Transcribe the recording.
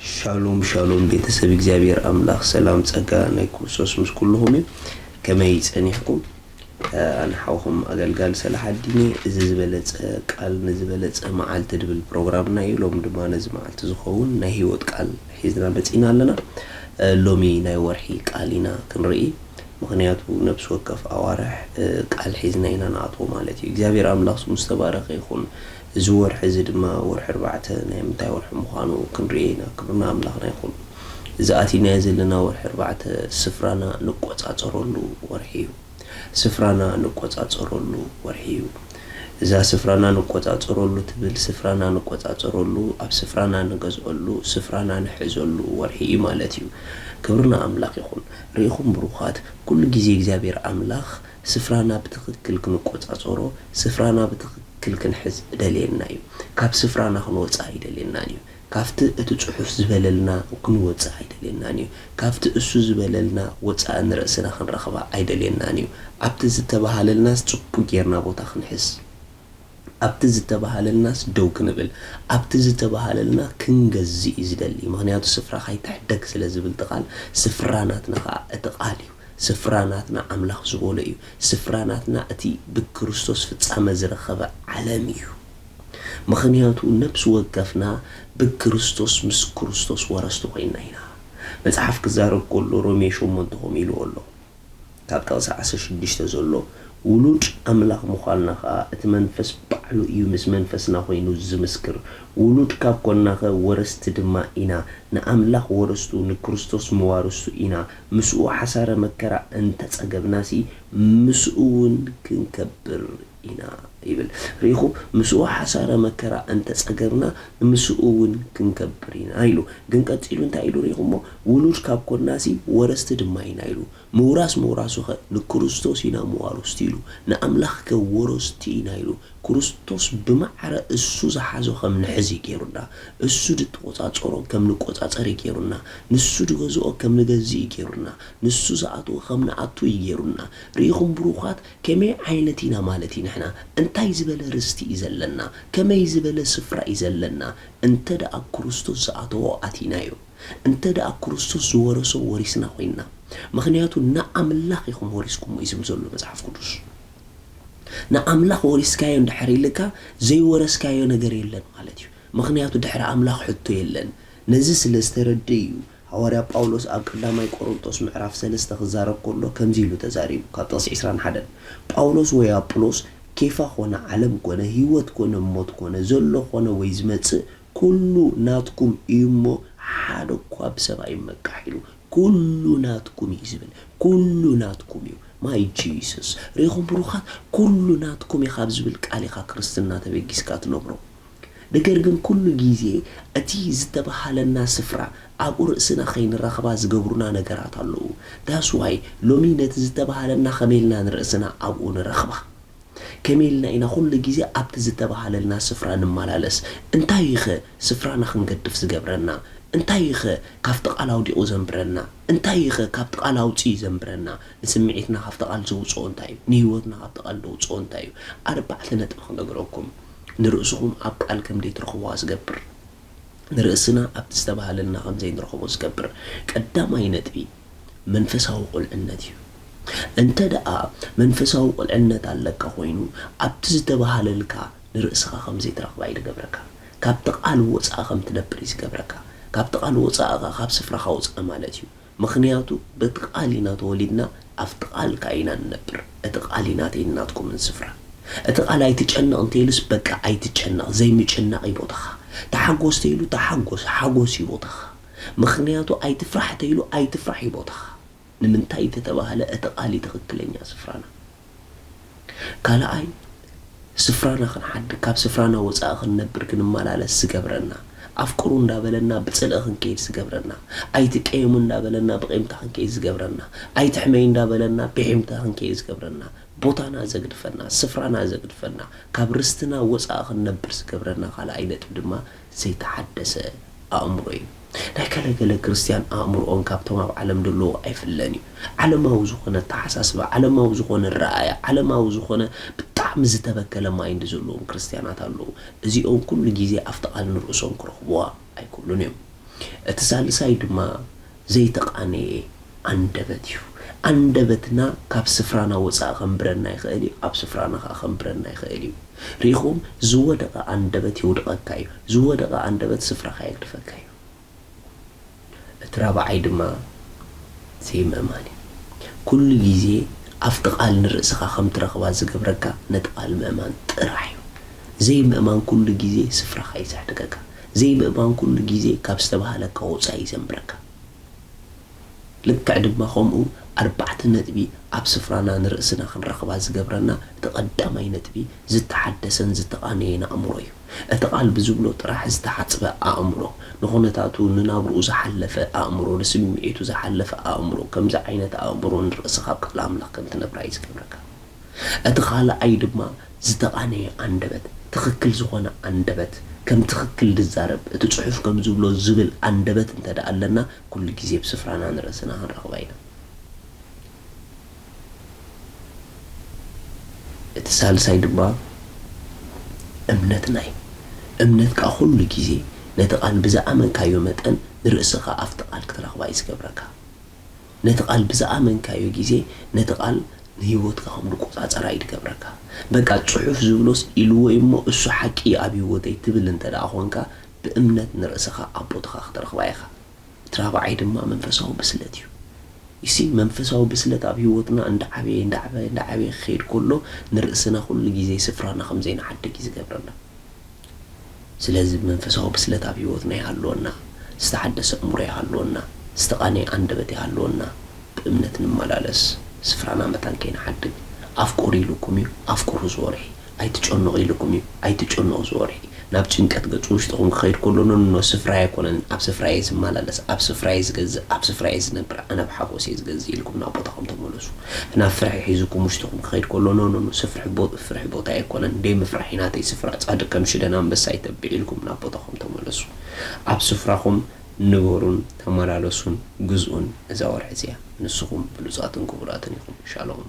ሻሎም ሻሎም ቤተሰብ እግዚኣብሔር ኣምላኽ ሰላም ጸጋ ናይ ክርስቶስ ምስ ኩልኹም እዩ። ከመይ ጸኒሕኩም? ኣነ ሓውኹም ኣገልጋሊ ሰላሓዲን እየ። እዚ ዝበለጸ ቃል ንዝበለጸ መዓልቲ ድብል ፕሮግራምና እዩ። ሎሚ ድማ ነዚ መዓልቲ ዝኸውን ናይ ህይወት ቃል ሒዝና መጺና ኣለና። ሎሚ ናይ ወርሒ ቃል ኢና ክንርኢ። ምኽንያቱ ነብሲ ወከፍ ኣዋርሕ ቃል ሒዝና ኢና ንኣትዎ ማለት እዩ። እግዚኣብሔር ኣምላኽ ስሙ ዝተባረኸ ይኹን። እዚ ወርሒ እዚ ድማ ወርሒ ኣርባዕተ ናይ ምንታይ ወርሒ ምዃኑ ክንርኢ ኢና። ክብርና ኣምላኽና ይኹን። እዚ ኣቲናዮ ዘለና ወርሒ ኣርባዕተ ስፍራና ንቆጻጸረሉ ወርሒ እዩ። ስፍራና ንቆጻጸረሉ ወርሒ እዩ። እዛ ስፍራና ንቆጻጸረሉ ትብል ስፍራና ንቆጻጸረሉ፣ ኣብ ስፍራና ንገዝኦሉ፣ ስፍራና ንሕዘሉ ወርሒ እዩ ማለት እዩ። ክብርና ኣምላኽ ይኹን። ርኢኹም ብሩኻት፣ ኩሉ ግዜ እግዚኣብሔር ኣምላኽ ስፍራና ብትኽክል ክንቆጻጸሮ፣ ስፍራና ብትኽክል ክንሕዝ እደልየና እዩ። ካብ ስፍራና ክንወጽእ ኣይደልየናን እዩ። ካብቲ እቲ ጽሑፍ ዝበለልና ክንወጽእ ኣይደልየናን እዩ። ካብቲ እሱ ዝበለልና ወጻኢ ንርእስና ክንረኽባ ኣይደልየናን እዩ። ኣብቲ ዝተባህለልናስ ጽቡቕ ጌርና ቦታ ክንሕዝ፣ ኣብቲ ዝተባህለልናስ ደው ክንብል፣ ኣብቲ ዝተባህለልና ክንገዝእ እዩ ዝደሊ። ምኽንያቱ ስፍራኻ ይትሕደግ ስለ ዝብል እቲ ቃል፣ ስፍራ ናትና ኸኣ እቲ ቃል እዩ። ስፍራ ናትና ኣምላኽ ዝበሎ እዩ። ስፍራ ናትና እቲ ብክርስቶስ ፍጻመ ዝረኸበ ዓለም እዩ። ምኽንያቱ ነብሲ ወከፍና ብክርስቶስ ምስ ክርስቶስ ወረስቲ ኮይንና ኢና። መጽሓፍ ክዛረብ ከሎ ሮሜ ሸሞንተ ከምኡ ኢልዎ ኣሎ። ካብ ጥቕሲ ዓሰርተ ሽዱሽተ ዘሎ ውሉድ ኣምላኽ ምዃንና ኸኣ እቲ መንፈስ ባዕሉ እዩ ምስ መንፈስና ኮይኑ ዝምስክር። ውሉድ ካብ ኮንናኸ ወረስቲ ድማ ኢና፣ ንኣምላኽ ወረስቱ ንክርስቶስ መዋርስቱ ኢና። ምስኡ ሓሳረ መከራ እንተጸገብናሲ ምስኡ እውን ክንከብር ኢና ይብል። ርኢኹም? ምስኡ ሓሳረ መከራ እንተጸገብና ምስኡ እውን ክንከብር ኢና ኢሉ። ግን ቀጺሉ እንታይ ኢሉ ርኢኹሞ? ውሉድ ካብ ኮንናሲ ወረስቲ ድማ ኢና ኢሉ። ምውራስ ምውራሱኸ ንክርስቶስ ኢና መዋርስቲ ኢሉ። ንኣምላኽከ ወረስቲ ኢና ኢሉ። ክርስቶስ ብማዕረ እሱ ዝሓዞ ከም ንሕዝ እዩ ገይሩና። እሱ ድተቆጻጸሮ ከም ንቆጻጸር እዩ ገይሩና። ንሱ ድገዝኦ ከም ንገዝእ እዩ ገይሩና። ንሱ ዝኣትዎ ከም ንኣቱ እዩ ገይሩና። ርኢኹም ብሩኻት፣ ከመይ ዓይነት ኢና ማለት እዩ ንሕና? እንታይ ዝበለ ርስቲ እዩ ዘለና? ከመይ ዝበለ ስፍራ እዩ ዘለና? እንተ ደኣ ክርስቶስ ዝኣተዎ ኣቲናዮ። እንተ ደኣ ክርስቶስ ዝወረሶ ወሪስና ኮይንና። ምኽንያቱ ንኣምላኽ ኢኹም ወሪስኩሞ እዩ ዝብል ዘሎ መጽሓፍ ቅዱስ። ንኣምላኽ ወሪስካዮ እንድሕር ኢልካ ዘይወረስካዮ ነገር የለን ማለት እዩ። ምኽንያቱ ድሕሪ ኣምላኽ ሕቶ የለን። ነዚ ስለ ዝተረድእ እዩ ሃዋርያ ጳውሎስ ኣብ ቀዳማይ ቆሮንቶስ ምዕራፍ ሰለስተ ክዛረብ ከሎ ከምዚ ኢሉ ተዛሪቡ፣ ካብ ጥቕሲ ዕስራን ሓደን፣ ጳውሎስ ወይ ኣጵሎስ፣ ኬፋ ኾነ ዓለም ኮነ ህይወት ኮነ ሞት ኮነ ዘሎ ኾነ ወይ ዝመጽእ ኩሉ ናትኩም እዩ እሞ ሓደ እኳ ብሰብ ኣይመካሕ ኢሉ። ኩሉ ናትኩም እዩ ዝብል። ኩሉ ናትኩም እዩ። ማይ ጂሰስ። ርኢኹም ብሩኻት፣ ኩሉ ናትኩም እዩ ካብ ዝብል ቃል ኢኻ ክርስትና ተበጊስካ ትነብሮ። ነገር ግን ኩሉ ግዜ እቲ ዝተባሃለና ስፍራ ኣብኡ ርእስና ከይንረኽባ ዝገብሩና ነገራት ኣለዉ። ዳስ ዋይ ሎሚ ነቲ ዝተባሃለና ከመይ ኢልና ንርእስና ኣብኡ ንረኽባ? ከመይ ኢልና ኢና ኩሉ ግዜ ኣብቲ ዝተባሃለልና ስፍራ ንመላለስ? እንታይ እዩ ኸ ስፍራና ክንገድፍ ዝገብረና? እንታይ እዩ ኸ ካብቲ ቃል ኣውዲቑ ዘንብረና? እንታይ እዩ ኸ ካብቲ ቃል ኣውጺኡ ዘንብረና? ንስምዒትና ካብቲ ቃል ዘውጽኦ እንታይ እዩ? ንህይወትና ካብቲ ቃል ዘውጽኦ እንታይ እዩ? ኣርባዕተ ነጥቢ ክነግረኩም። ንርእስኹም ኣብ ቃል ከም ዘይትረኽብዋ ዝገብር። ንርእስና ኣብቲ ዝተባህለልና ከም ዘይንረኽቦ ዝገብር ቀዳማይ ነጥቢ መንፈሳዊ ቁልዕነት እዩ። እንተ ደኣ መንፈሳዊ ቁልዕነት ኣለካ ኮይኑ፣ ኣብቲ ዝተባህለልካ ንርእስኻ ከም ዘይትረኽባ እዩ ዝገብረካ። ካብቲ ቃል ወጻኢ ከም ትነብር እዩ ዝገብረካ። ካብቲ ቃል ወጻኢ ከኣ ካብ ስፍራኻ ወጻኢ ማለት እዩ። ምኽንያቱ በቲ ቃል ኢና ተወሊድና፣ ኣብቲ ቃል ከኣ ኢና ንነብር። እቲ ቃል እዩ ናተይን ናትኩምን ስፍራ። እቲ ቃል ኣይትጨነቕ እንተኢሉስ በቃ ኣይትጨነቕ፣ ዘይምጭናቕ እዩ ቦታኻ። ተሓጎስ ተኢሉ ተሓጎስ፣ ሓጎስ እዩ ቦታኻ። ምኽንያቱ ኣይትፍራሕ ተኢሉ ኣይትፍራሕ እዩ ቦታኻ። ንምንታይ እንተተባህለ እቲ ቃል እዩ ትኽክለኛ ስፍራና። ካልኣይ፣ ስፍራና ክንሓድግ፣ ካብ ስፍራና ወጻኢ ክንነብር፣ ክንመላለስ ዝገብረና፣ ኣፍቅሩ እንዳበለና ብጽልኢ ክንከይድ ዝገብረና፣ ኣይትቀየሙ እንዳበለና ብቂምታ ክንከይድ ዝገብረና፣ ኣይትሕመይ እንዳበለና ብሒምታ ክንከይድ ዝገብረና፣ ቦታና ዘግድፈና፣ ስፍራና ዘግድፈና፣ ካብ ርስትና ወጻኢ ክንነብር ዝገብረና ካልኣይ ነጥቢ ድማ ዘይተሓደሰ ኣእምሮ እዩ። ናይ ገለ ገለ ክርስትያን ኣእምሮኦም ካብቶም ኣብ ዓለም ዘለዉ ኣይፍለን እዩ። ዓለማዊ ዝኾነ ኣተሓሳስባ፣ ዓለማዊ ዝኾነ ረኣያ፣ ዓለማዊ ዝኾነ ብጣዕሚ ዝተበከለ ማይንድ ዘለዎም ክርስትያናት ኣለዉ። እዚኦም ኩሉ ግዜ ኣብቲ ቃል ንርእሶም ክረኽብዋ ኣይክእሉን እዮም። እቲ ሳልሳይ ድማ ዘይተቓነየ ኣንደበት እዩ። ኣንደበትና ካብ ስፍራና ወፃኢ ከንብረና ይኽእል እዩ፣ ኣብ ስፍራና ከዓ ከንብረና ይኽእል እዩ። ርኢኹም፣ ዝወደቐ ኣንደበት የውድቐካ እዩ፣ ዝወደቐ ኣንደበት ስፍራኻ የግድፈካ እዩ። እቲ ራብዓይ ድማ ዘይምእማን እዩ። ኩሉ ግዜ ኣብቲ ቃል ንርእስኻ ከም ትረኽባ ዝገብረካ ነቲ ቃል ምእማን ጥራሕ እዩ። ዘይምእማን ኩሉ ግዜ ስፍራኻ ይስሕድገካ። ዘይምእማን ኩሉ ግዜ ካብ ዝተባህለካ ወፃኢ ይዘንብረካ። ልክዕ ድማ ከምኡ ኣርባዕተ ነጥቢ ኣብ ስፍራና ንርእስና ክንረኽባ ዝገብረና እቲ ቀዳማይ ነጥቢ ዝተሓደሰን ዝተቓነየን ኣእምሮ እዩ። እቲ ቃል ብዝብሎ ጥራሕ ዝተሓጽበ ኣእምሮ፣ ንኹነታቱ ንናብርኡ ዝሓለፈ ኣእምሮ፣ ንስምዒቱ ዝሓለፈ ኣእምሮ፣ ከምዚ ዓይነት ኣእምሮ ንርእስኻ ኣብ ቃል ኣምላኽ ከም ትነብራ እዩ ዝገብረካ። እቲ ካልኣይ ድማ ዝተቓነየ ኣንደበት፣ ትኽክል ዝኾነ ኣንደበት፣ ከም ትኽክል ዝዛረብ፣ እቲ ጽሑፍ ከም ዝብሎ ዝብል ኣንደበት እንተ ደኣ ኣለና፣ ኩሉ ግዜ ብስፍራና ንርእስና ክንረኽባ ኢና። እቲ ሳልሳይ ድማ እምነትና እዩ። እምነት ከኣ ኩሉ ግዜ ነቲ ቃል ብዝኣመንካዮ መጠን ንርእስኻ ኣብቲ ቃል ክትረኽባ እዩ ዝገብረካ። ነቲ ቃል ብዝኣመንካዮ ግዜ ነቲ ቃል ንህይወትካ ከም ዝቆጻጸራ እዩ ዝገብረካ። በቃ ጽሑፍ ዝብሎስ ኢልዎ እዩ እሞ እሱ ሓቂ እዩ ኣብ ህይወተይ ትብል እንተ ደኣ ኾንካ ብእምነት ንርእስኻ ኣብ ቦታኻ ክትረኽባ ኢኻ። እቲ ራብዓይ ድማ መንፈሳዊ ብስለት እዩ። ይሲ መንፈሳዊ ብስለት ኣብ ህይወትና እንዳዓበየ እንዳዓበየ እንዳዓበየ ክኸይድ ከሎ ንርእስና ኩሉ ግዜ ስፍራና ከም ዘይንዓድግ እዩ ዝገብረና። ስለዚ መንፈሳዊ ብስለት ኣብ ህይወትና ይሃልወና፣ ዝተሓደሰ እምሮ ይሃልወና፣ ዝተቓነየ ኣንደበት ይሃልወና። ብእምነት ንመላለስ፣ ስፍራና መታን ከይንዓድግ። ኣፍቅሩ ኢሉኩም እዩ፣ ኣፍቅሩ ዝወርሒ። ኣይትጨነቑ ኢሉኩም እዩ፣ ኣይትጨነቑ ዝወርሒ። ናብ ጭንቀት ገጹ ውሽጥኹም ክኸይድ ከሎ ኖኖ ስፍራ ኣይኮነን፣ ኣብ ስፍራየ ዝመላለስ፣ ኣብ ስፍራየ ዝገዝእ፣ ኣብ ስፍራየ ዝነብር፣ ኣነ ብሓጎስ እየ ዝገዝእ ኢልኩም ናብ ቦታኹም ተመለሱ። ናብ ፍርሒ ሒዙኩም ውሽጥኹም ክኸይድ ከሎ ኖኖ ስፍርሒ ቦ- ፍርሒ ቦታ ኣይኮነን፣ ደይ ምፍራሕ ናተይ ስፍራ ጻድቅ ከም ሽደን ኣንበሳ ይተብዕ ኢልኩም ናብ ቦታኹም ተመለሱ። ኣብ ስፍራኹም ንበሩን ተመላለሱን ግዝኡን እዛ ወርሒ እዚኣ። ንስኹም ብሉጻትን ክቡራትን ኢኹም። ሻሎም።